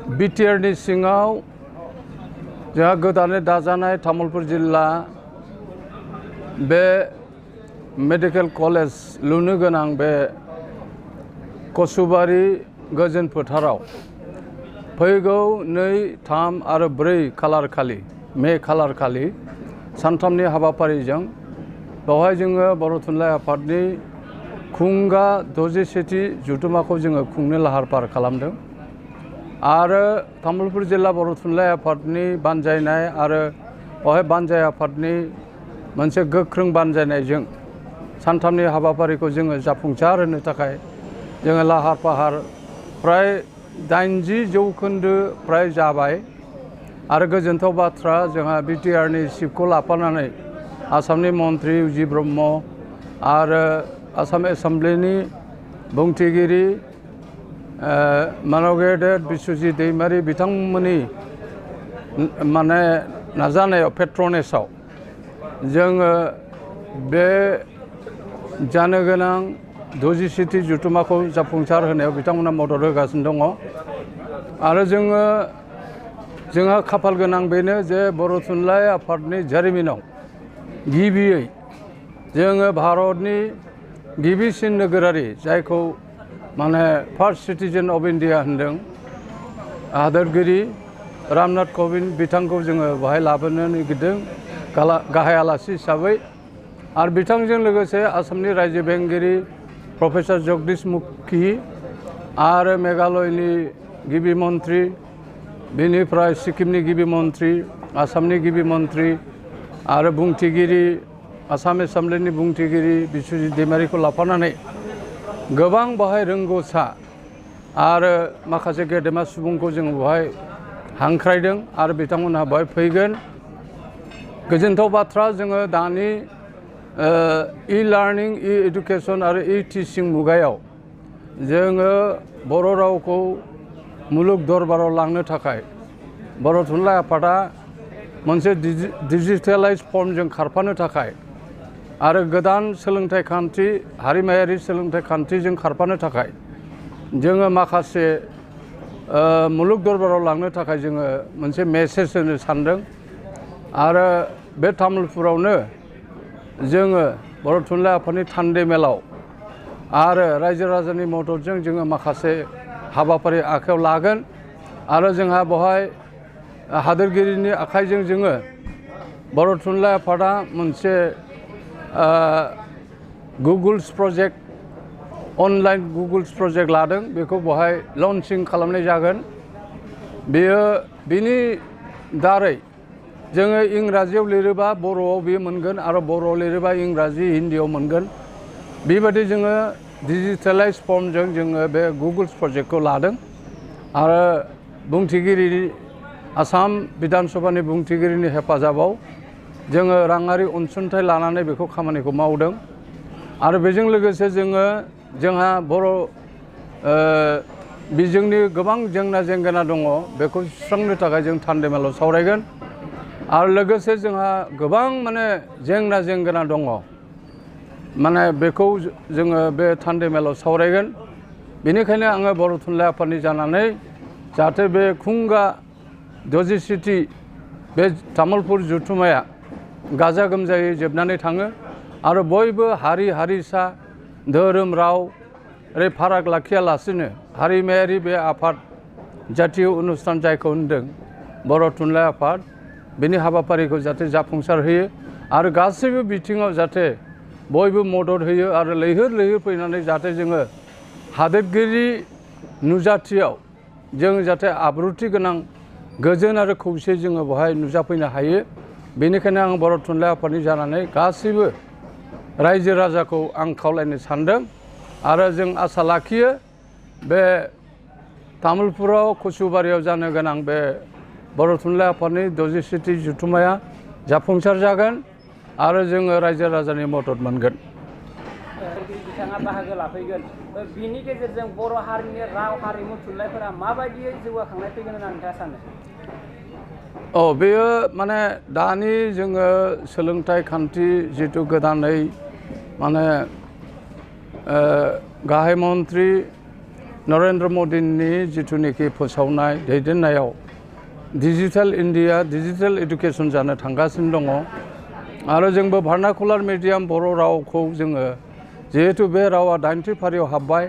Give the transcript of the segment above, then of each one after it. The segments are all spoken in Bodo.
बिटिआरनि सिङाव जोंहा गोदानै दाजानाय तामुलपुर जिल्ला बे मेडिकेल कलेज लुनो गोनां बे कसुबारि गोजोन फोथाराव फैगौ 2, 3 आरो 4 खालार खालि मे खालार खालि सानथामनि हाबाफारिजों बेवहाय जोङो बर' थुनलाइ आफादनि खुंगा 61थि जथुम्माखौ जोङो खुंनो लाहार फाहार खालामदों आरो तामुलपुर जिल्ला बर' थुनलाइ आफादनि बानजायनाय आरो बेवहाय बानजाय आफादनि मोनसे गोख्रों बानजायनायजों सानथामनि हाबाफारिखौ जोङो जाफुंसार होनो थाखाय जोङो लाहार फाहार प्राय 80% प्राय जाबाय आरो गोजोनथाव बाथ्रा जोंहा बिटिआरनि चिफखौ लाफानानै आसामनि मन्त्रि उजि ब्रह्म आरो आसाम एसेम्ब्लिनि बुंथिगिरि मानगेदेर बिश्वजित दैमारि बिथांमोननि माने नाजानायाव पेट्रनेसआव जोङो बे जानो गोनां 67थि जथुम्माखौ जाफुंसार होनायाव बिथांमोना मदद होगासिनो दङ आरो जोंहा खाफाल गोनां बेनो जे बर' थुनलाइ आफादनि जारिमिनाव गिबियै जोङो भारतनि गिबिसिन नोगोरारि जायखौ माने फार्स्ट सिटिजेन अफ इन्डिया होनदों हादोरगिरि रामनाथ कविन्द बिथांखौ जोङो बेहाय लाबोनो नागिरदों गाहाय आलासि हिसाबै आरो बिथांजों लोगोसे आसामनि रायजो बेंगिरि प्रफेसर जगदीश मुखी आरो मेघालयनि गिबि मन्त्रि बेनिफ्राय सिक्किमनि गिबि मन्त्रि आसामनि गिबि मन्त्रि आरो बुंथिगिरि आसाम एसेम्ब्लिनि बुंथिगिरि बिश्वजित दैमारिखौ लाफानानै गोबां बाहाय रोंगौसा आरो माखासे गेदेमा सुबुंखौ जों बेवहाय हांख्रायदों आरो बिथांमोनहा बेवहाय फैगोन गोजोनथाव बाथ्रा जोङो दानि e-learning e-education आरो e-teaching मुगायाव जोङो बर' रावखौ मुलुग दरबाराव लांनो थाखाय बर' थुनलाइ आफादा मोनसे डिजिटेलाइज फर्मजों खारफानो थाखाय आरो गोदान सोलोंथाइ खान्थि हारिमायारि सोलोंथाइ खान्थिजों खारफानो थाखाय जोङो माखासे मुलुग दरबाराव लांनो थाखाय जोङो मोनसे मेसेज होनो सानदों आरो बे तामुलपुरावनो जोङो बर' थुनलाइ आफादनि थान्दै मेलाव आरो रायजो राजानि मददजों जोङो माखासे हाबाफारि आखायाव लागोन आरो जोंहा बेवहाय हादोरगिरिनि आखाइजों जोङो बर' थुनलाइ आफादा मोनसे Google's project online Google's project लादों बेखौ बेवहाय लन्चिं खालामनाय जागोन बिनि दारै जोङो इंराजियाव लिरोबा बर'आव बेयो मोनगोन आरो बर'आव लिरोबा इंराजि हिन्दीयाव मोनगोन बेबायदि जोङो डिजिटेलाइज फर्मजों जोङो बे गुगल्स प्रजेक्टखौ लादों आरो बुंथिगिरि आसाम बिधान सभानि बुंथिगिरिनि हेफाजाबाव जोङो राङारि अनसुंथाइ लानानै बेखौ खामानिखौ मावदों आरो बेजों लोगोसे जोंहा बर' बिजोंनि गोबां जेंना जेंगोना दङ बेखौ सुस्रांनो थाखाय जों थान्दै मेलाव सावरायगोन आरो लोगोसे जोंहा गोबां माने जेंना जेंगोना दङ माने बेखौ जोङो बे थान्दै मेलाव सावरायगोन बेनिखायनो आङो बर' थुनलाइ आफादनि जानानै जाहाथे बे खुंगा 67थि बे तामुलपुर जथुम्माया गाजा गोमजायै जोबनानै थाङो आरो बयबो हारि हारिसा धोरोम राव ओरै फाराग लाखियालासिनो हारिमायारि बे आफाद जातीय अनुस्थान जायखौ होनदों बर' थुनलाइ आफाद बेनि हाबाफारिखौ जाहाथे जाफुंसार होयो आरो गासैबो बिथिङाव जाहाथे बयबो मदद होयो आरो लैहोर लैहोर फैनानै जाहाथे जोङो हादोरगिरि नुजाथियाव जों जाहाथे आब्रुथि गोनां गोजोन आरो खौसे जोङो बेवहाय नुजाफैनो हायो बेनिखायनो आं बर' थुनलाइ आफादनि जानानै गासैबो रायजो राजाखौ आं खावलायनो सानदों आरो जों आसा लाखियो बे तामुलपुराव कसुबारियाव जानो गोनां बे बर' थुनलाइ आफादनि 67थि जथुम्माया जाफुंसार जागोन आरो जोङो रायजो राजानि मदद मोनगोन बिथाङा बाहागो लाफैगोन बिनि गेजेरजों बर' हारिनि राव हारिमु थुनलाइफोरा माबायदियै जौगाखांनाय फैगोन होननानै नोंथाङा सानो बेयो माने दानि जोङो सोलोंथाइ खान्थि जिथु गोदानै माने गाहाय मन्त्रि नरेन्द्र मदिनि जिथुनिखि फोसावनाय दैदेननायाव डिजिटेल इन्डिया डिजिटेल एडुकेसन जानो थांगासिनो दङ आरो जोंबो भार्नाकुलार मिडियाम बर' रावखौ जोङो जिहेतु बे रावा 80 फारियाव हाबबाय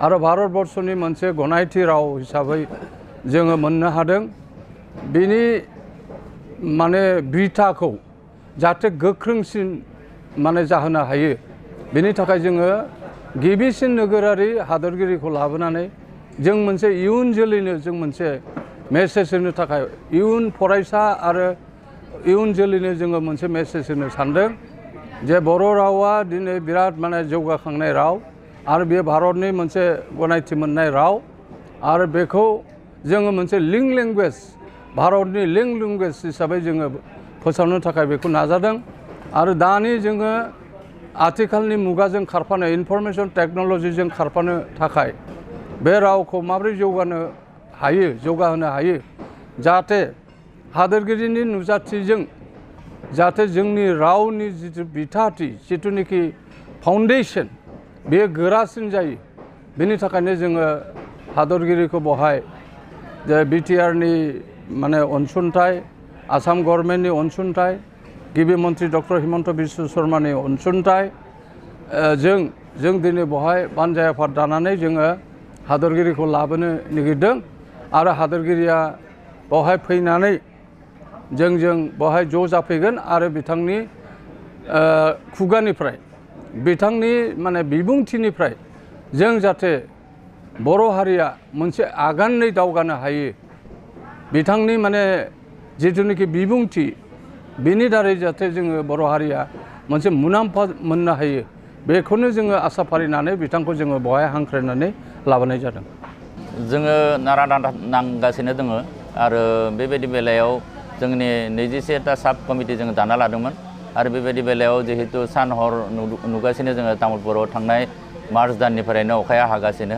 आरो भारतबर्षनि मोनसे गनायथि राव हिसाबै जोङो मोननो हादों बिनि माने बिथाखौ जाहाथे गोख्रोंसिन माने जाहोनो हायो बेनि थाखाय जोङो गिबिसिन नोगोरारि हादोरगिरिखौ लाबोनानै जों मोनसे इयुन जोलैनो जों मोनसे मेसेज होनो थाखाय इयुन फरायसा आरो इयुन जोलैनो जोङो मोनसे मेसेज होनो सानदों जे बर' रावा दिनै बिराद माने जौगाखांनाय राव आरो बे भारतनि मोनसे गनायथि मोननाय राव आरो बेखौ जोङो मोनसे लिंक लेंगुवेज भारतनि लिंक लेंगुवेज हिसाबै जोङो फोसावनो थाखाय बेखौ नाजादों आरो दानि जोङो आथिखालनि मुगाजों खारफानो इनफरमेशन टेक्न'लजिजों खारफानो थाखाय बे रावखौ माबोरै जौगाहोनो हायो जाहाथे हादोरगिरिनि नुजाथिजों जाहाथे जोंनि रावनि जिथु बिथाथि जिथुनिखि फाउन्डेसन बेयो गोरासिन जायो बेनि थाखायनो जोङो हादोरगिरिखौ बहाय जे बिटिआरनि माने अनसुंथाइ आसाम गभर्नमेन्टनि अनसुंथाइ गिबि मन्त्रि डक्टर हिमन्त बिश्व शर्मानि अनसुंथाइ जों दिनै बहाय बानजाय आफाद दानानै जोङो हादोरगिरिखौ लाबोनो नागिरदों आरो हादोरगिरिया बहाय फैनानै जों बहाय ज' जाफैगोन आरो बिथांनि खुगानिफ्राय बिथांनि माने बिबुंथिनिफ्राय जों जाहाथे बर' हारिया मोनसे आगानै दावगानो हायो बिथांनि माने जिथुनिखि बिबुंथि बेनि दारै जाहाथे जोङो बर' हारिया मोनसे मुलाम्फा मोननो हायो बेखौनो जोङो आसा फारिनानै बिथांखौ जोङो बहाय हांख्रायनानै लाबोनाय जादों जोङो नारा नांगासिनो दङ आरो बेबायदि बेलायाव जोंनि 21टा साब कमिटि जोङो दाना लादोंमोन आरो बेबायदि बेलायाव जिहेतु सान हर नुगासिनो जोङो तामुलपुराव थांनाय मार्च दाननिफ्रायनो अखाया हागासिनो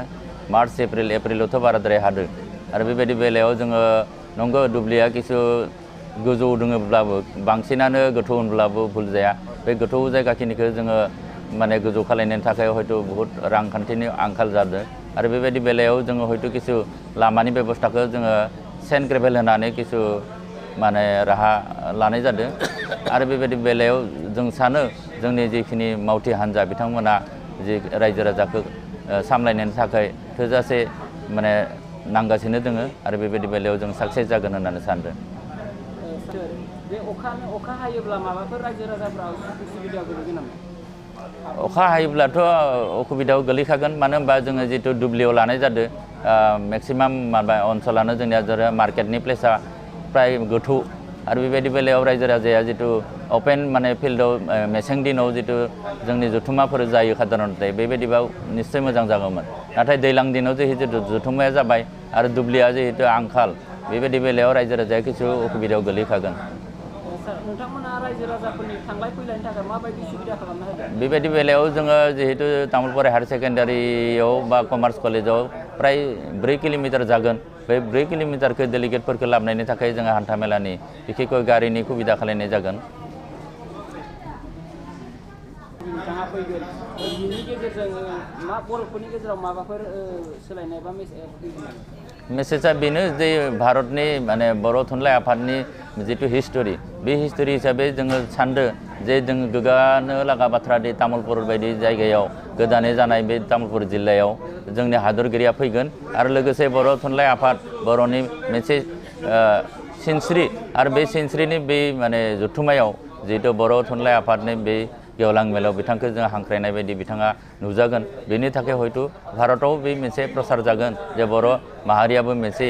मार्च एप्रिलावथ' बाराद्राय हादों आरो बेबायदि बेलायाव जोङो नंगौ दुब्लिया किसु गोजौ दङब्लाबो बांसिनानो गोथौ होनब्लाबो भुल जाया बे गोथौ जायगाखिनिखौ जोङो माने गोजौ खालामनायनि थाखाय हयथ' बहुत रांखान्थिनि आंखाल जादों आरो बेबायदि बेलायाव जोङो हयथ' किसु लामानि बेबस्थाखौ जोङो सेन्ड ग्रेभेल होनानै किसु माने राहा लानाय जादों आरो बेबायदि बेलायाव जों सानो जोंनि जिखिनि मावथि हान्जा बिथांमोना जि रायजो राजाखौ सामलायनायनि थाखाय थोजासे माने नांगासिनो दोङो आरो बेबायदि बेलायाव जों साक्सेस जागोन होननानै सानदों बे अखा हायोब्ला माबाफोर रायजो राजाफ्रा उसुबिदायाव गोलैगोन नामा अखा हायोब्लाथ' असुबिदायाव गोलैखागोन मानो होनबा जोङो जितु दुब्लियाव लानाय जादों मेक्सिमाम माबा ओनसोलानो जोंनिया जेरै मार्केटनि प्लेसा प्राय गोथौ आरो बेबायदि बेलायाव रायजो राजाया जितु अपेन माने फिल्डआव मेसें दिनाव जितु जोंनि जथुम्माफोर जायो साधारनते बेबायदिबा निस्सय मोजां जागौमोन नाथाय दैज्लां दिनाव जिहेतु जथुम्माया जाबाय आरो दुब्लिया जिहेतु आंखाल बेबायदि बेलायाव रायजो राजाया किसु असुबिदायाव गोलैखागोन नोंथांमोना रायजो राजाफोरनि थांलाय फैलायनि थाखाय माबायदि सुबिदा खालामना होदों बेबायदि बेलायाव जोङो जिहेतु तामुलपुर हायार सेकेन्डारियाव बा कमार्स कलेजाव प्राय 4 किल'मिटार जागोन बे 4 किल'मिटारखौ डेलिगेटफोरखौ लाबोनायनि थाखाय जोङो हान्थामेलानि बिखेखय गारिनि सुबिदा खालामनाय जागोन नोंथाङा फैगोन बिनि गेजेरजों मा बर'फोरनि गेजेराव माबाफोर सोलायनाय बा मेसेजआ बेनो जे भारतनि माने बर' थुनलाइ आफादनि जितु हिस्टरि बे हिस्टरि हिसाबै जोङो सानदों जे जों गोग्गानो लागा बाथ्रा दि तामुलपुर बायदि जायगायाव गोदानै जानाय बे तामुलपुर जिल्लायाव जोंनि हादरगिरिया फैगोन आरो लोगोसे बर' थुनलाइ आफाद बर'नि मोनसे सिनस्रि आरो बे सिनस्रिनि बे माने जथुम्मायाव जिहेतु बर' थुनलाइ आफादनि बे गेवलां मेलाव बिथांखौ जों हांख्रायनाय बायदि बिथाङा नुजागोन बेनि थाखाय हयथ' भारताव बे मोनसे प्रसार जागोन जे बर' माहारियाबो मोनसे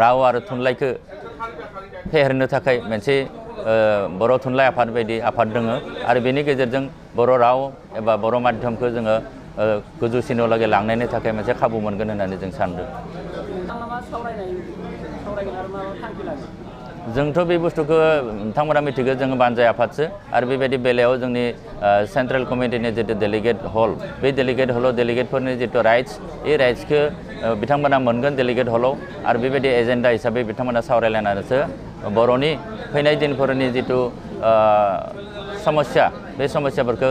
राव आरो थुनलाइखौ फेहेरनो थाखाय मोनसे बर' थुनलाइ आफाद बायदि आफाद दङ आरो बेनि गेजेरजों बर' राव एबा बर' माध्यमखौ जोङो गोजौसिनावलागै लांनायनि थाखाय मोनसे खाबु मोनगोन होननानै जों सानदों जोंथ' बे बुस्थुखौ नोंथांमोना मिथिगौ जोङो बानजाय आफादसो आरो बेबायदि बेलायाव जोंनि सेन्ट्रेल कमिटिनि जितु डेलिगेट हल बे डेलिगेट हलाव डेलिगेटफोरनि जितु राइट्स बे राइट्सखौ बिथांमोना मोनगोन डेलिगेट हलाव आरो बेबायदि एजेन्डा हिसाबै बिथांमोना सावरायलायनानैसो बर'नि फैनाय दिनफोरनि जितु समस्या बे समस्याफोरखौ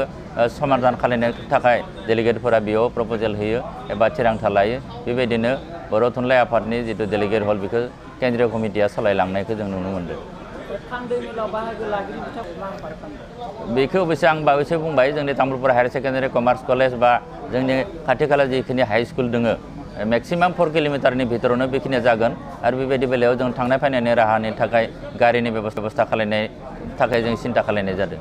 समाधान खालामनो थाखाय डेलिगेटफोरा बेयाव प्रप'जेल होयो एबा थिरांथा लायो बेबायदिनो बर' थुनलाइ आफादनि जिथु डेलिगेट हल बेखौ केन्द्रीय कमिटिया सालायलांनायखौ जों नुनो मोनदों बेखौ अबयसे आं बावैसो बुंबाय जोंनि Tamulpur higher secondary commerce college बा जोंनि खाथि खाला जिखिनि हाई स्कुल दोङो मेक्सिमाम 4 किल'मिटारनि भितरावनो बेखिनिया जागोन आरो बेबायदि बेलायाव जों थांनाय फैनायनि राहानि थाखाय गारिनि बेबस्था खालामनाय थाखाय जों सिन्था खालामनाय जादों